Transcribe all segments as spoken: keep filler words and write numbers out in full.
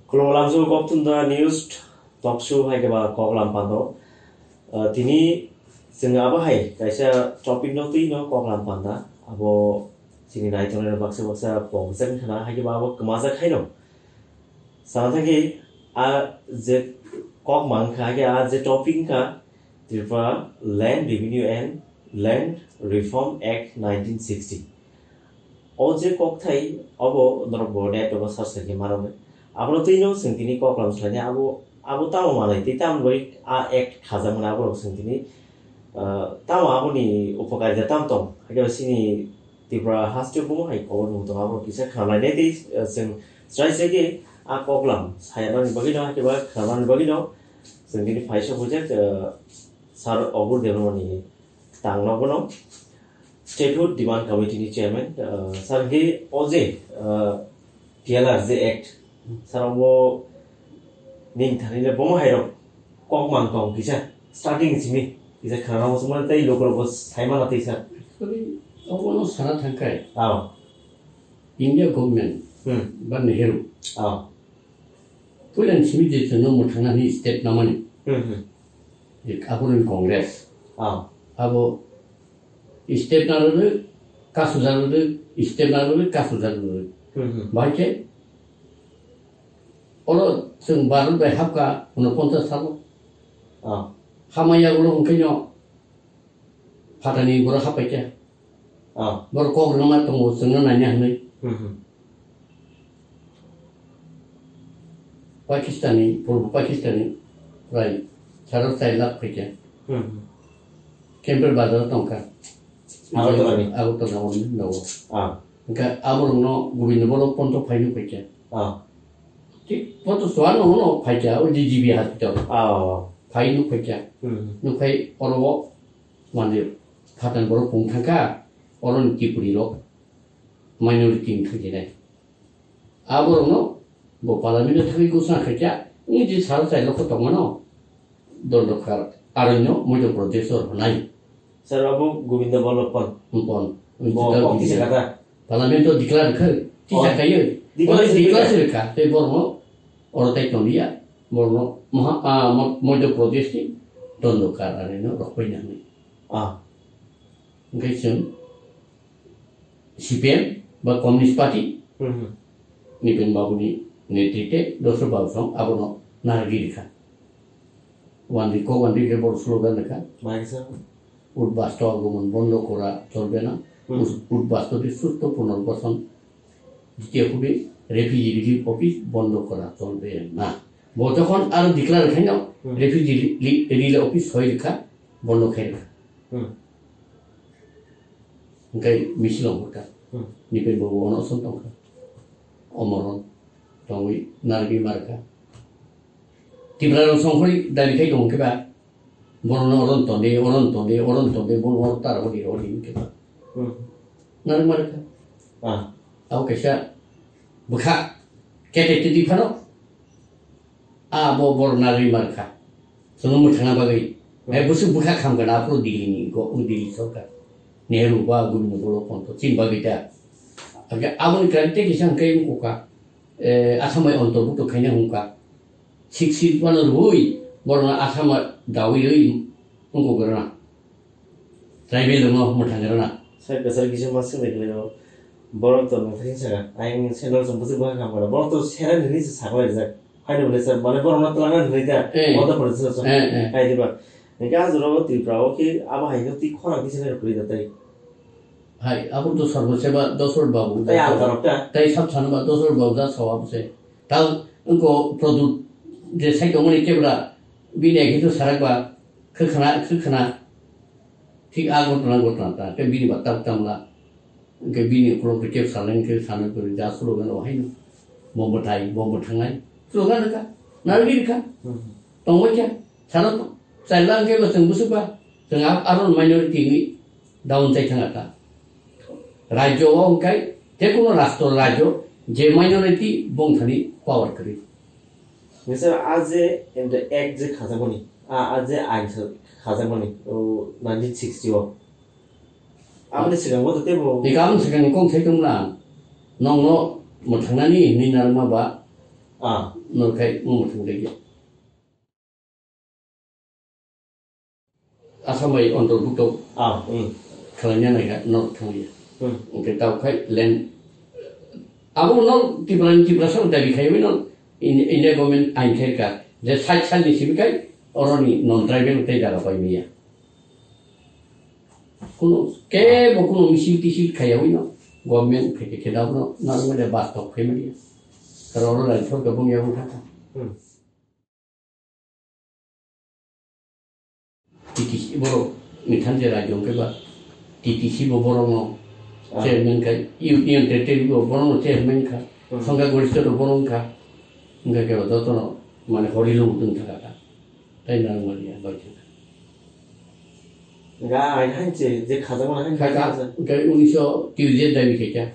Khulumkha lamjak Koktwma News Talk Show hai khe ba Koklam Pando. Ah, tini chwng abo hai kaisa topic no twi no Koklam Panda. Abo chini naitongnai baksa baksa pokjak wngkha na hai khe ba abo kwmajak hai no. Sana thangkhe a je kok mankha hai khe a je topic wngkha Tripura Land Revenue and Land Reform Act nineteen sixty. O je kokthai obo norok bo net o search khe mano. Abono twi no chwng tini koklam swlainai abo, abo tamo manwi tei tamo bai a act khajak mani abo rok chwng tini, ah, tamo aboni upokar da tam tong. Hakhe chini Tripura haste bumo hai kobor nung tong abo kisa khnalainai tei, ah, chwng chwrai chwrai khe a koklam sayanani bagwi no hakhe ba khnamani bagwi no chwng tini phaisa hojak, ah, Sir Obur Debbarmani tangno bono Statehood Demand Committee ni chairman, ah, sir, hwnkhe o je, ah, T L R je act, sir, obo nini thani le bomo hai rok kok man tong kisa starting simi kisa khana mo sumana tei local bo sai mana tei sir. Actually, obono sana thangkai. Aw. India government Hmm. ba Nehru. Aw. Puila simi je chwngno mwthangna hwnwi step namani. Hmm, hmm. Je aphuru ni Congress. Aw. Abo step na rwrwi, kasu ja rwrwi, step na rwrwi, kasu ja rwrwi. Hmm, hmm. Bahai khe oro chwng Bharat bai hapkha unoponchas salo. Ah. Hamaya ulo hwnkhe no phatani borok hapkha khe. Ah. Borok kok rwma tongo chwngno naina hwnwi. Hmm, hmm. Pakistani, purbo Pakistani prai saro chai lakh phaikha. Hmm. Kemper bazar tongkha. Agartala ni? Agartala ni nogo. Ah. Hwnkhe aborokno Gobindo Ballabh Pant phaino phaikha. Ah. Thik Pant chuano no phaikha, o G G B hospital. Ah. Phaino phaikha. Hmm. Nukhai oro o mane phatani borok pung thangkha, oroni Tripuri rok minority ni thangkhe nai. Aborokno bo parliament o thangwi ghosna khaikha, wng je sal chai lokho tongmano, Dondokar aranya Madhya Pradesh o rwnai. Sir, abo Govinda Ballabh Pant. Pon. Bo Digital kok kisa India. Kata? Parliament o declare kha, tisa Oh, khayo. Declare Oro se declare kha. Se kha, tei borokno oro tai tongya, borokno Maha-, ah, Mo-, Madhya Pradesh ni Dondokar aranya rokoi nani. Ah. Hwnkhe chwng C P M ba Communist Party Hmm, hmm. Nipen Babu ni netrite Dosro Babu song abono narwgwi rikha. Wandi ko wandi ke bor slogan rikha. Mai kisa? উদ্বাস্তু আগমন বন্ধ করা চলবে না। Hmm. উস-, উদ্বাস্তুদের সুস্থ পুনর্বাসন দিতে হবে। Refugee Relief Office বন্ধ করা চলবে না। Bo jokhon aro declare khaino Hmm. Refugee Re-, Re-, Relief Office soi rikha, bondo khai rikha. Hmm. Hingke misil ongkha. Hmm. Nipin bobo ono som tongkha. Omoron tongwi narwgwi markha. Tipra rok songkhorwi dabi khai tong khe ba. Borokno oron tonde, oron tonde, oron tonde, bono oro tara hodi, hodi hingke ba. Hmm. Narwk markha. Ah. Abo kaisa bwkha kete tidi phano. A bo borok narwi mankha. Chwngno mwthangna bagwi. Hmm. Hai bwswk bwkha khamkha na aphuru Delhi ni go, Delhi sorkar. Nehru ba Govinda Ballabh Pant chini bagwi ta. Hake aboni karwi tei kisa hwnkhe wngkha, eh, Assam bai ontorbhukto khaina hwnkha. Sixth Schedule phano rwui borokno Assam o dawi rwi wngkha rwna. Tribal rokno mwthang rwna. Sai kwchar kisa ma swngwi khlaio. Borok to nokthai saka. Ayang sandal chumbu se bwkha khamkha. Borok to sera nini se sakla rijak. Haino bole sir, mane borok no twlangna hinwi da. Eh. Moda pore sir. Eh, eh. Hai diba. Nike ajuro Tripura o khe abo hai no twi khorang kisa nai kwrwi da tai. Hai, abo to sarbo seba Dosrot Babu. Tai alta rok ta. Tai sab sana ba Dosrot Babu da sawa bose. Tal wngko Pradyot je sai tongmani kebra bini agi to sarak ba khwkhna, khwkhna. Thik a gotna gotna ta, khe bini ba tab tamla. Hingke bini ukulok rikep saleng khe sana kwrwi ja slogan o haino. Bo mwtai, bo mwthangnai. Slogan rwkha, narwgwi rwkha. Hmm. Tongbai kha. Sana to, chaila hingke bo chwng bwswk ba. Chwng a-, aron minority ni down chai thang kha. Rajyo o hingkai, je kono rastro rajyo, je minority bongthani power kwrwi. Nisa a je in the act je khajakmani, a, a je ain sa-, khajakmani, o, nineteen sixty o. Aboni swkango to teibo. Ni kabang swkang kong sai tongmani ang. Nongno mwthangnani hinwi narwkma ba. Ah. Norkhai omo thangkhe. Assam bai ontorbhukto Ah, hmm. khlaina naikha, norok thangya. Hmm. Hwnkhe tao khai land. Abo no Tripura ni Tiprasa no dabi khai, no In-, India government ain khairka. Je sait salni simi khai, oroni non tribal tei jaga pai maya. Kuno kebo kuno misil tisil khaiyawi no government pheke khe dabo no narwkmani bas tok phai mani. Karon oro lai sorkar bung yawi thangkha. Hmm. T T C borok ni thanse rajyo hwnkhe ba T T C bo borok no Ah. chairman khai, Union Territory bo borok no chairman kha, Hmm. songkha gorista rok borok wngkha, wngkha khe joto no mane hori lung tong thangkha. Tai nang mani ya bai thangkha. Ga ai hanse je khajakmani hanse Khaja, khaja. Hwnkhe unisho twi je dabi khaikha.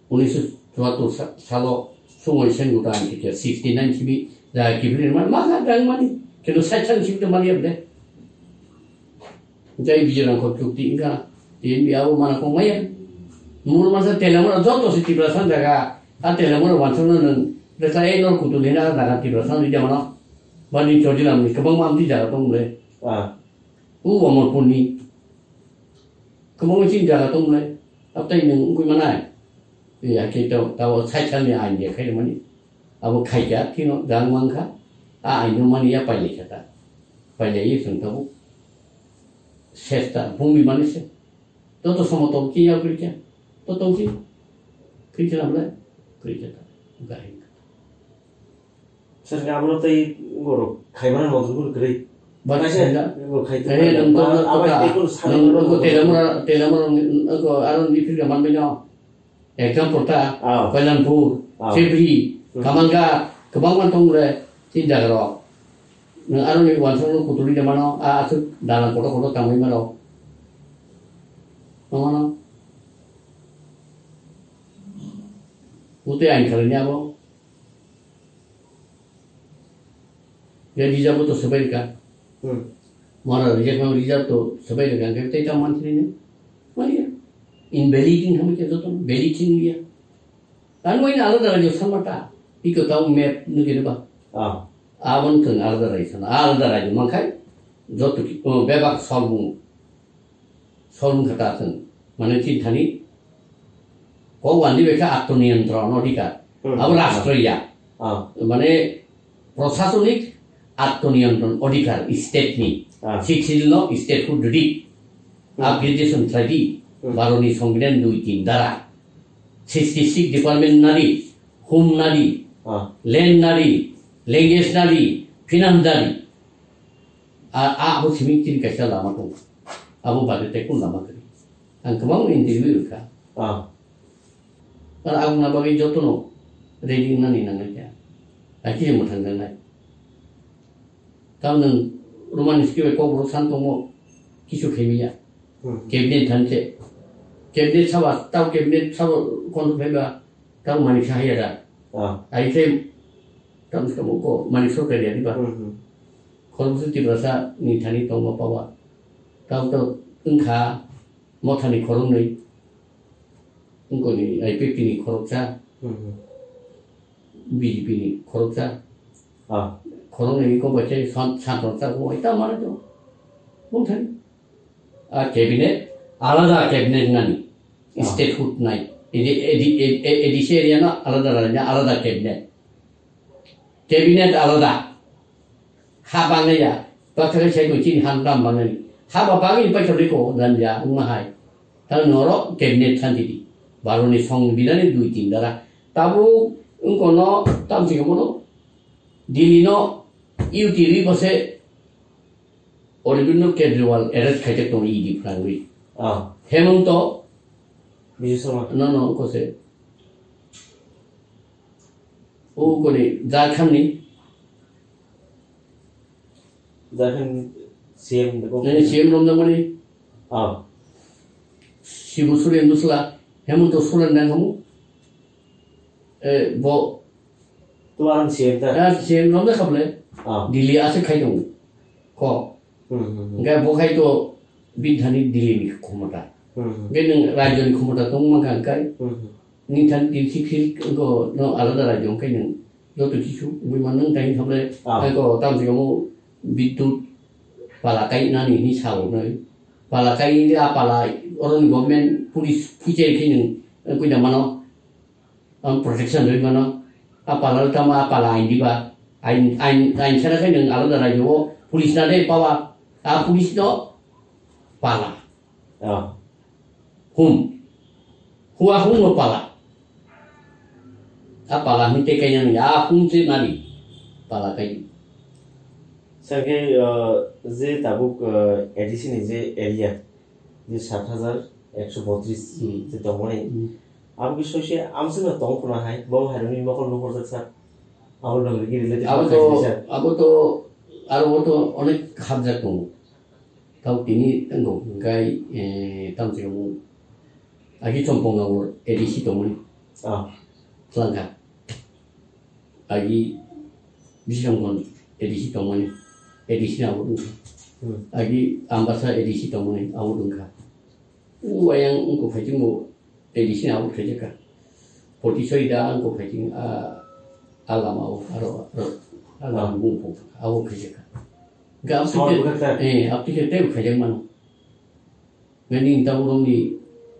Unisho chuattor sa-, salo Sungoi Sen Guta ang khe sixty nine simi jaga kiphilwi rwmani ma kha dang mani. Kintu sait sal simi to mani abde. Jai Vijay Rangkhol chukti wngkha, T N B abo mana kong maya. Mul masa Telamura joto se Tiprasa jaga. A Telamura wansukno nwng rwkha ei nor kutul hina jaga Tiprasa ni jamano. Bani Chorjilam ni kwbangma amtwi jaga tong le. Ah. U Omorpurni. Kwbangma chini jaga tong le. Abtai nwng wngwi manai. Ya khe to, tabo sait salni ain ya khai mani. Abo khaikha, kheno jang mankha. A aino mani ya pailai kha ta. Pailai ye chwng tabuk. Sesta, bumi mani se. Joto somo tong khe ya kwrwi khe. To tong khe. Kwrwi khe lamle. Kwrwi khe ta. Gahim khe ta. Sir, abono tei borok khaimani model bo kwrwi. Ba Kaisa khaina. Borok khai Eh, tongmani. Nang to, Ba, nang to abai ta. Tei kun sani Nang borok to model. Telamura, Telamura, nang to aro ni phirga manbai no. Example ta, Ah. Kailanpur, Ah. Chebri, Hmm. Kamalghat, kwbangma tong re, tin jaga rok. Nang aro ni wansuk no kutuli de mano, a asuk dalan kotor kotor tangwi mano. Tongmano. Butui ain khalai ni abo. Ya reserve to swbai rwkha. Hmm. Mora reserve ma reserve to swbai rwkha, hwnkhe tei tamo manthini ni. Mani ya. Invalid wng thangwi khe joto valid wng ya. Tamo ini alada rajyo sama ta. Iko tamo map nugwi rwba. Ah. Abon khe alada rajyo sana. Alada rajyo mankhai joto ki, oh, bebak solbung. Solbung kha ta chwng, mane chini thani kok wandi bai kha atmoniyontron odhikar. Hmm. Abo rashtriya. Ah. Mane prosasonik atmoniyontron odhikar state ni. Ah. Sixth schedule no statehood ridi. Hmm. Upgradation khlaidi. Hmm. Bharot ni Songbidan dui tin dara. Sixty six department nadi, home nadi, Ah. land nadi, language nadi, finance nadi. A, a, abo simi chini kaisa lama tongo. Abo bade tei kunu lama kwrwi. Ang kwbangma interview rwkha. Ah. Aro aboni bagwi jotono ready wngnani nangnai kha. Hakhe mwthang jangnai. Tamo nwng Roman history bai Kokborok san tongo, kisu khaimaya. Hmm. Cabinet thanse. Cabinet sabo, tamo cabinet sabo control phaiba. Tamo manik sa haiya da. Ah. Ai khe tamo se tamo ko manik sorkar ya diba. Hmm, hmm. Khoroksa Tiprasa ni thani tongma power. Tamo to wngkha mothani khoroknwi. Wngkoni I P F T ni khoroksa. Hmm, hmm. B J P ni khoroksa. Ah. Khoroknwi ni kok bai khe san-, santrok sa ko ai ta mano to. Bung thani. A cabinet, alada cabinet nani. Ah. Statehood nai. Edi, edi, edi, edi, edi area no alada rajya, alada cabinet. Cabinet alada. Ha bangya, bathai sai ko chini han dam bangni. Ha ba bangni paithor ko dan ya, wngma hai. Ta norok cabinet santi di. Bharot ni Songbidan ni dui tin dara. Tabo wngkono tamsi kono Delhi no U T ri bose Aurobindo Kejriwal arrest khaijak tongo E D phrangwi. Ah. Hemant to Biswa Sarma. No, no, kose. O kone, Jharkhand ni. Jharkhand C M de ko. Eh, C M romjakmani. Ah. Shibu Soren bwsla, Hemant Soren nang hamu. Eh, bo. Tuan C M ta. Ah, C M romjak kha bole. Ah. Delhi aswk khai tongo. Ko. Hmm, hmm, hmm. Hwnkhe bo khai to bini thani Delhi ni khomota. Hmm, hmm. Hwnkhe nwng rajyo ni khomota tongma kha hwnkhe Hmm, hmm. nini thani Delhi sik sik wngkha no alada rajyo hwnkhe nwng Joto kisu wngwi mano, wng tang khe Ah. Ai ko tam se mo bidut pala kai nani ni sao noi. Pala kai a pala oron government police puche khe nung kuida mano. Ang protection rwi mano. A pala tama a pala ain diba. Ain, ain, ain sana khe nung alada rajyo o police na de pawa. A police no pala. Ah. Hum. Hua hum no pala. A pala hum te kanya ni a hum se nani. Pala kai. Sake, uh, je tabuk, uh, A D C ni je area, je sat hajar ekso botris Hmm. je tongmani. Hmm. Abo ki soise amswk no tong khuna hai, bo hai rwni mokol nukor jak sak. Abo dong rigi related Abo ma to, khai sir. Abo to, aro o to onek habjak tongo. Tau tini tango, gai, eh, tam se mo. Agi chompong na wor A D C tongmani. Ah. Tlangkha. Agi Bisramganj A D C tongmani. A D C na abo dongkha. Hmm. Agi Ambasa A D C tongmani, abo dongkha. U ayang ungko phaiching mo A D C na abo khaijaka. Potisoi da ungko phaiching a, a lama o, aro, aro, a lama Ah. bung pung, abo khaijaka. Ga Sor aptike, bwkha ta. Eh, aptike tei khaijak mano. Nini ta urumni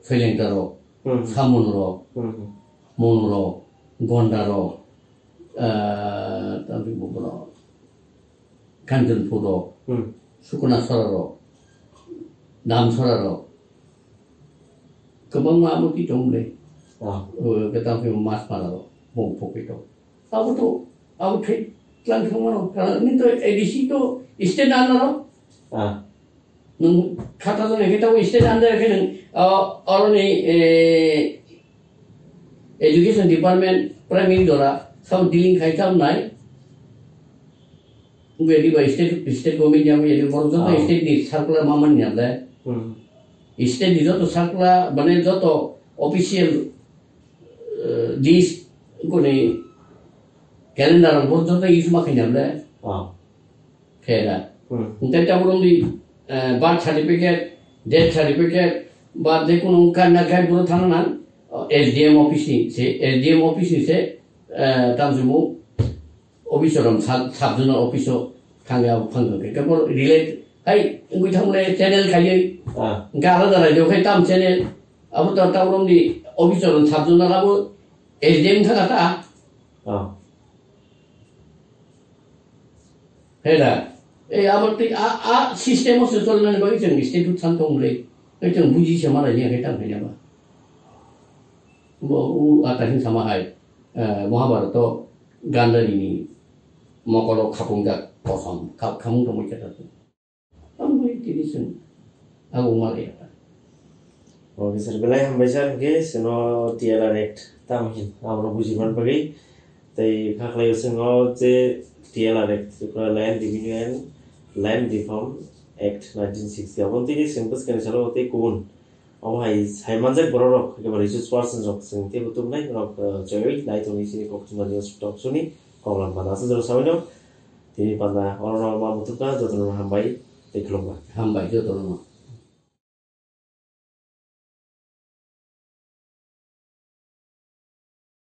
soileng ta rok, Hmm. Samon rok, Hmm. Mon rok, Gonda rok, ah, tamni bukurok, Kanchanpur rok, Hmm. Sukuna sora rok, Dam sora rok. Kwbangma abo twi tong le. Ah. O, kwtal khe mas mala rok, bong pokhe tong. Abo to, abo thai tlang thang mano. Karon nini to A D C to state under o. Ah. Nwng khata jona khe tabo state under khe nwng, ah, oroni, eh, education department, prime minister a sabo dealing khai tamo nai. Wngwi bai state, state government yang wngwi borok joto Ah. state ni circular ma manya le. Hmm. State ni joto circular, mane joto official, eh, list, koni calendar ang borok joto use ma khaina le. Ah. Khe da. Hmm. Tei tabuk wngwi, eh, birth certificate, death certificate, ba je kono karna gai borok thangna nang, eh, S D M office ni se, S D M office ni se, eh, tamo se mo office o rom sub, sub zonal office o thangwi abo phang khe. Khe bo relate, hai, wngwi thangmani channel khaiwi, Ah. hwnkhe alada rajyo khai tam channel, abo to tabuk wngwi office o rom sub zonal abo S D M thangkha ta. Ah. Heda, eh, abo tei a, a system o se cholnani bagwi chwng state rok san tong le, tei chwng buji se ma lai ya khe tang khe ba. Bo u a ta hin sama hai, eh, Mahabharata o Gandhari ni mokol o khapung jak kosom, kha-, khamung tongmani khe ta. Ang bai tini chwng abo ma lai ya ta. Okay, sir. Belai hambai, sir, hwnkhe chwngno T L R Act tamo hin abono buji man bagwi. Tei kha khlai o chwngno je T L R Act, Tripura Land Revenue and Land Reform Act nineteen sixty. Aboni tini chwng bwskangni salo tei kubun omo hai sai manjak borok rok, ekebare resource person rok chwng teibo tubunai norok, uh, joyoi nai tongwi chini Koktwma News Talk Show ni koklam bana aswk jora sabaino. Tini bana oro no ma muthupna jotono hambai tei khulumkha. Hambai jotono.